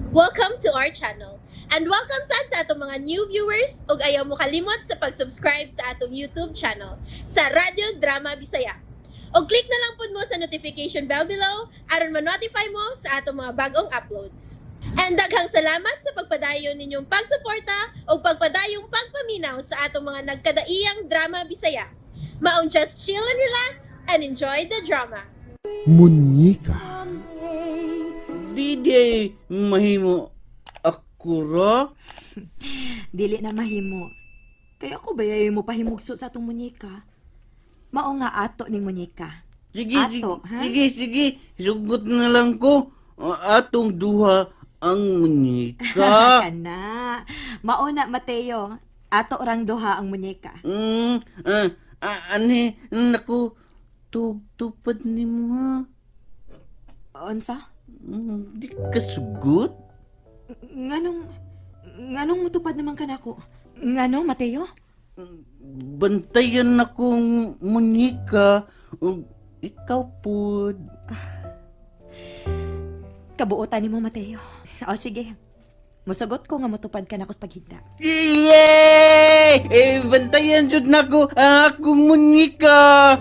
Welcome to our channel. And welcome sad sa atong mga new viewers ug ayaw mo kalimot sa pag-subscribe sa atong YouTube channel sa Radyo Drama Bisaya. Og click na lang pud mo sa notification bell below aron ma-notify mo sa atong mga bagong uploads. And daghang salamat sa pagpadayon ninyong pagsuporta ug pagpadayong pagpaminaw sa atong mga nagkadaiyang drama Bisaya. Maong just chill and relax and enjoy the drama. Munyika. Di di mahimo ako ra. Dili na mahimo. Kaya ako ba mo pahimugso sa atong munyika? Mao nga ato ning munyika. Sige, Ato, sige, ha? sige, sige. Sugot na lang ko. Atong duha ang munyika. Kana. Mao na, Mateo. Ato rang duha ang munyika. Ani, naku, tupad ni mo ha. Unsa? Di ka sugot? Nganong mutupad naman ka nako? Ngano, Mateo? Bantayan akong munyika. Ug ikaw pud. Kabuotan nimo, Mateo. O sige. Musugot ko nga mutupad ka nako sa paghigda. Yay! Eh, bantayan jud nako ang akong munyika.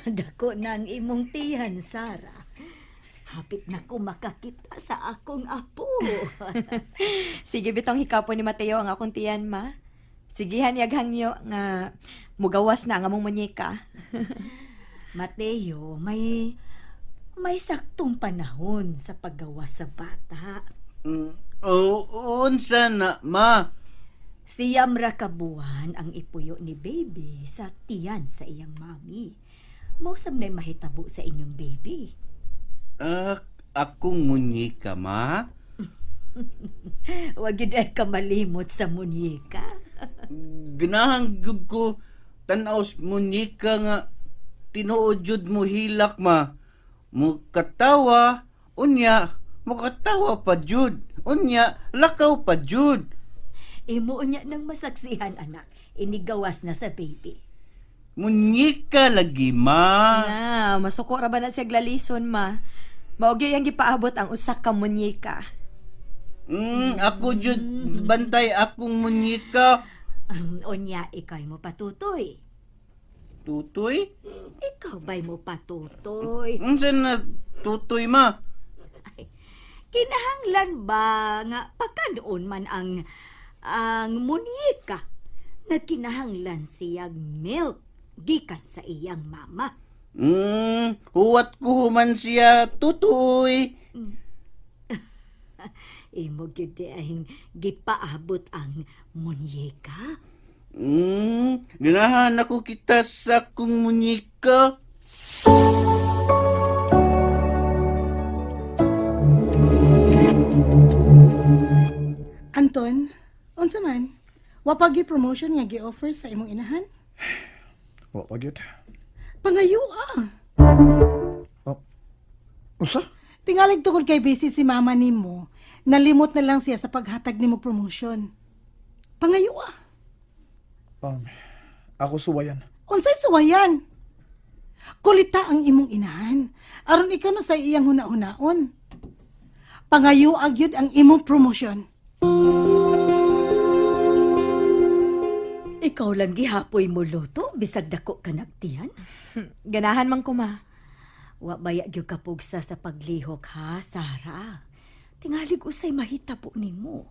Dako na ang imong tiyan, Sara. Hapit na ko makakita sa akong apo. Sige bitong hikapon ni Mateo ang akong tiyan, ma. Sigihan yaghang niyo nga mugawas na ang among munyika. Mateo, may saktong panahon sa paggawa sa bata. Oh, unsa na, ma? Siyam ra ka buwan ang ipuyo ni baby sa tiyan sa iyang mami. Mausab na'y mahitabo sa inyong baby. Ah, akong munyika, ma? Wag yun ay kamalimot sa munyika. Ganahan gyud ko tan-aw sa munyika nga tinuod jud mo hilak, ma. Mukatawa, unya, mukatawa pa jud. Unya, lakaw pa jud. Imo niya nang masaksihan, anak. Inigawas na sa baby. Munyika lagi, ma. Na, masuko ra ba na siya glalison, ma? Mao gyud ang gipaabot ang usa ka munyika. Ako jud bantay akong munyika. Unya, ikay mo patutoy. Tutoy? Ikaw ba'y mo patutoy? Unsa na tutoy, ma? Kinahanglan ba nga pagkanoon man ang munyika nagkinahanglan siyag milk gikan sa iyang mama. Huwat ko human siya tutoy. Imo gyud di ay gipaabot ang munyika. Ganahan ako kita sa akong munyika. Anton, unsa man? Wa pa gyud promotion nga gi-offer sa imong inahan? Wa pa gyud. Pangayo ah. Unsa? Tingalig tungod kay busy si mama nimo, nalimot na lang siya sa paghatag nimo promotion. Pangayo ah. Ako suwayan. Unsay suwayan? Kulita ang imong inahan aron ikaw na sa iyang huna-hunaon. Pangayo gyud ang imong promotion. Ikaw lang gihapoy mo luto bisag dako ka nagtiyan. Ganahan man ko, ma. Wa baya gyud kapugsa sa paglihok ha, Sara. Tingalig usay mahitabo nimo.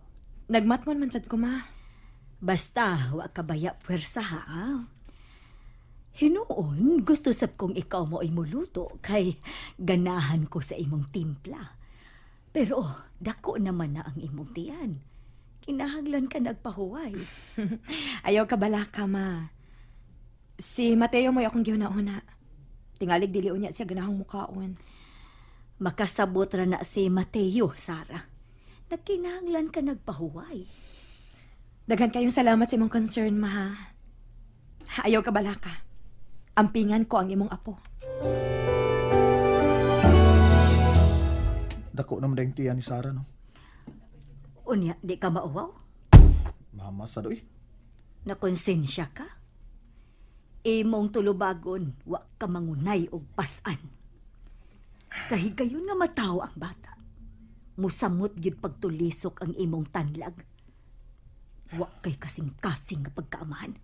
Nagmatngon man sad ko, ma. Basta, wa ka baya puwersa ha. Hinuon, gusto sab kong ikaw mo ay muluto kay ganahan ko sa imong timpla. Pero dako naman na ang imong tiyan. Kinahanglan ka nagpahuway. Ayaw ka balaka, ma. Si Mateo mo'y akong gihuna-huna. Tingalig dili unya siya ganahang mukaon. Makasabot ra na si Mateo, Sara. Nagkinahanglan ka nagpahuway. Daghan kayong salamat sa imong concern, ma. Ha? Ayaw ka balaka. Ampingan ko ang imong apo. Dako naman dayong tiyan ni Sara, no? Unya, di ka mauwaw? Mama sa doy. Nakonsensya ka? Imong tulubagon, wa ka mangunay og pasan. Sa higayon nga matawo ang bata. Musamot gyud pagtulisok ang imong tanlag. Wa kay kasing-kasing nga pagkaamahan.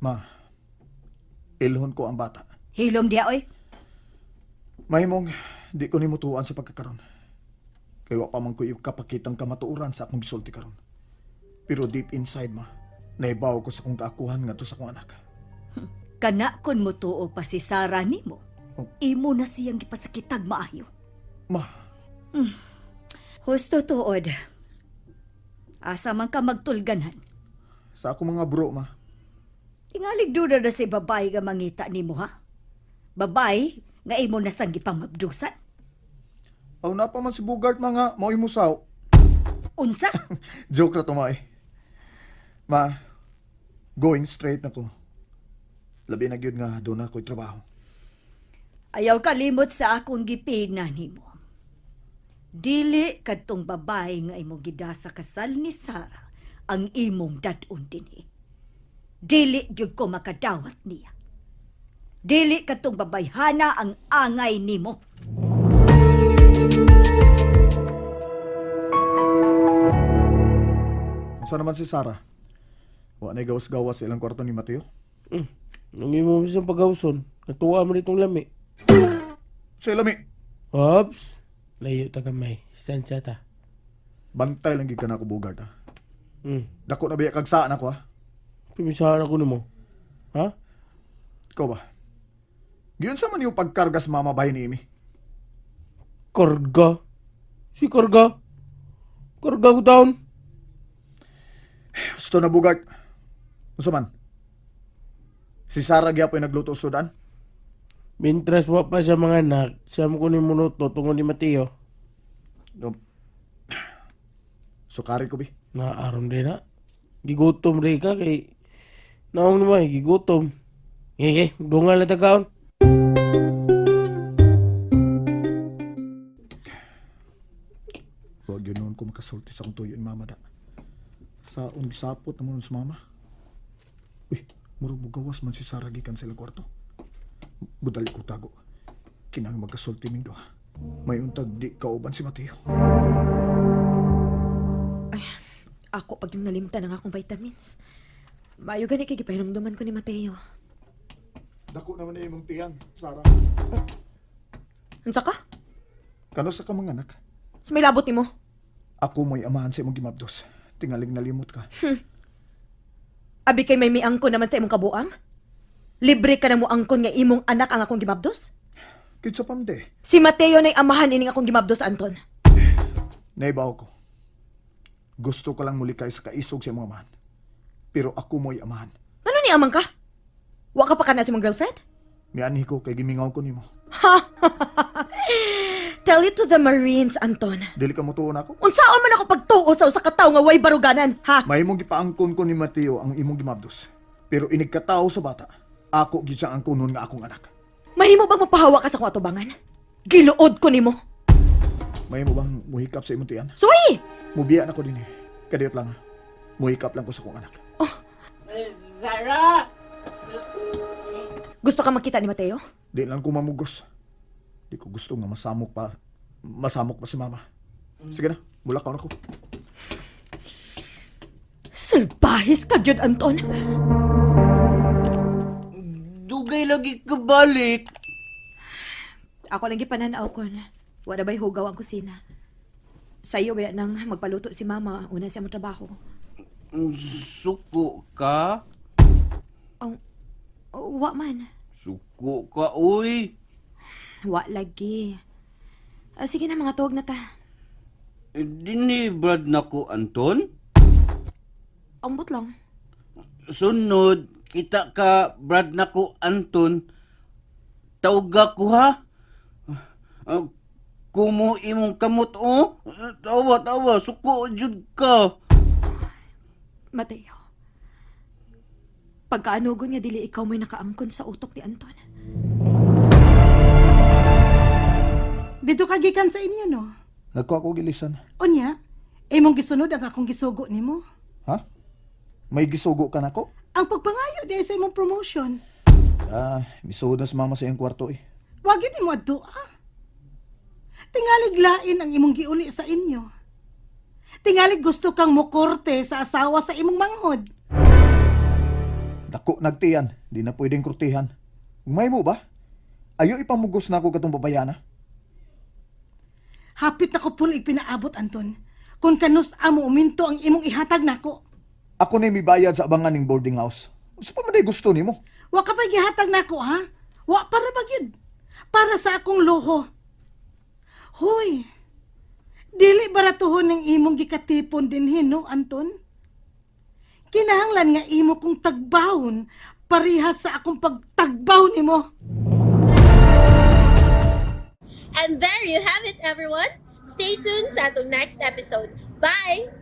Ma, ilhon ko ang bata. Hilom diha oy. Mahimong di ko nimutuan sa pagkakaron. Kay wa pa man ko kapakitang kamatuoran sa akong gisulti karon. Pero deep inside ma, naibaw ko sa akong kaakuhan ngadto sa akong anak. Kana kon motuo pa si Sara nimo. Oh. Imo na siyang gipasakitag maayo. Ma, Husto tuod. Asa man ka magtulganan. sa akong mga bro ma, Tingalig duda na si babae nga mangita nimo ha. Babae nga imo na sang gipamabdusan. aw na pa man si Bugart mga mao'y musaw. Unsa? Joke ra to ma eh. Ma, going straight na ko. Labi na gyud nga doon na ko'y trabaho. Ayaw kalimot sa akong gipina nimo. Dili kadtong babae nga imong gidasa kasal ni Sara ang imong dad-on dinhi. Dili gyud ko makadawat niya. Dili kadtong babayhana ang angay nimo. Unsa naman si Sara? Wa na gawas-gawas sa ilang kwarto ni Mateo. Nang imo mo siyang pagawson, natuwa mo nitong lami. Sa lami, Ops! Layo ta gamay. Stand siya ta. bantay lang gid ka na ako Bugart ha. Dako na biya kag saan ako ha. Pimisahan ako nimo. Ha? Ikaw ba? Giyon sa man yung pagkarga sa mama bahay ni Amy. Karga. Si karga. Karga ko taon. Gusto na Bugart. Unsa man? Si Sara gyapon nagluto sa sudan. Mientras wa pa siya mga anak, siya mo kunin munuto tungod ni Mateo. No. Sukari ko bi. Na aron din na. Gigutom rin ka kay naong naman, gigutom. Eh, dungal na tagaon. Huwag yun noon ko makasulti sa akong tuyo ni mama da. Saon gisapot naman nun sa mama. Uy, murag mugawas man si Sara gikan sa ilang kwarto. Budali ko tago. Kinang magkasulti ming duha. May untag di kauban si Mateo. Ako pag yung nalimtan ang akong vitamins. Maayo gani kay gipahinumduman ko ni Mateo. Dako naman na imong tiyang, Sara. Unsa ka? Kano sa ka mga anak? Sa may labot nimo? Ako mo'y amahan sa imong gimabdos. Tingaling nalimot ka. Abi kay may miangkon naman sa imong kabuang? Libre ka na mo angkon nga imong anak ang akong gimabdos? Kitsa pamde. Si Mateo na'y amahan ining akong gimabdos, Anton. Naibaw ko. Gusto ko lang muli kay sa kaisog sa imong amahan. Pero ako mo'y amahan. Ano ni amang ka? Wa ka pa ka na sa imong girlfriend? Mianhi ko kay gimingaw ko nimo. Tell it to the Marines, Anton. Dili ka mutuon ako. Unsaon man ako pagtuo sa usa ka tawo nga way baruganan, ha? Mahimong gipaangkon ko ni Mateo ang imong gimabdos. Pero inigkatao sa bata, ako gid siyang angkonon nga akong anak. Mahimo bang mapahawa ka sa akong atubangan? Giluod ko nimo. Mahimo bang muhikap sa imong tiyan? Suwi! Mubiya na ko din eh. Kadiyot lang ha. Muhikap lang ko sa akong anak. Sarah! Gusto ka makita ni Mateo? Di lang ko mamugos. Di ko gusto nga masamok pa. Masamok pa si mama. Sige na, mula ka na ko. Salbahis ka gyud, Anton. Dugay lagi ka balik. Ako lang gipananaw kon. Wala ba'y hugaw ang kusina? Sa iyo ba nang magpaluto si mama una siya mo trabaho. Suko ka? Oh, wa man. Suko ka, uy. Wa lagi. Ah, sige na mga tuwag na ta. Eh, Dini brad nako Anton. Ambot lang. Sunod kita ka brad nako Anton. Tawga ko ha. Ah, kumo imong kamot oh. Tawa tawa suko jud ka. Mateo. Pagkaanugon nga dili ikaw may nakaangkon sa utok ni Anton. Dito ka gikan sa inyo, no? Nagkuha ko gilisan. Unya, imong gisunod ang akong gisugo nimo. Ha? May gisugo ka nako? Ang pagpangayo di sa imong promotion. Ah, misuod na si mama sa iyang kwarto eh. Wa gyud nimo adtoa. Tingalig lain ang imong giuli sa inyo. Tingalig gusto kang mokorte sa asawa sa imong manghod. Dako nagtiyan, di na pwedeng kurtihan. May mo ba? Ayo ipamugos na ako katong babayana. Hapit na ko pul ipinaabot, Anton. Kung kanus amo uminto ang imong ihatag nako. Ako na mibayad sa abangan ning boarding house. Unsa pa man day gusto nimo? Wa ka pa gihatag nako, ha? Wa para ba gyud? Para sa akong luho. Hoy. Dili baratuhon ng imong gikatipon dinhi no, Anton? Kinahanglan nga imo kong tagbawon parihas sa akong pagtagbaw nimo. And there you have it, everyone. Stay tuned sa atong next episode. Bye!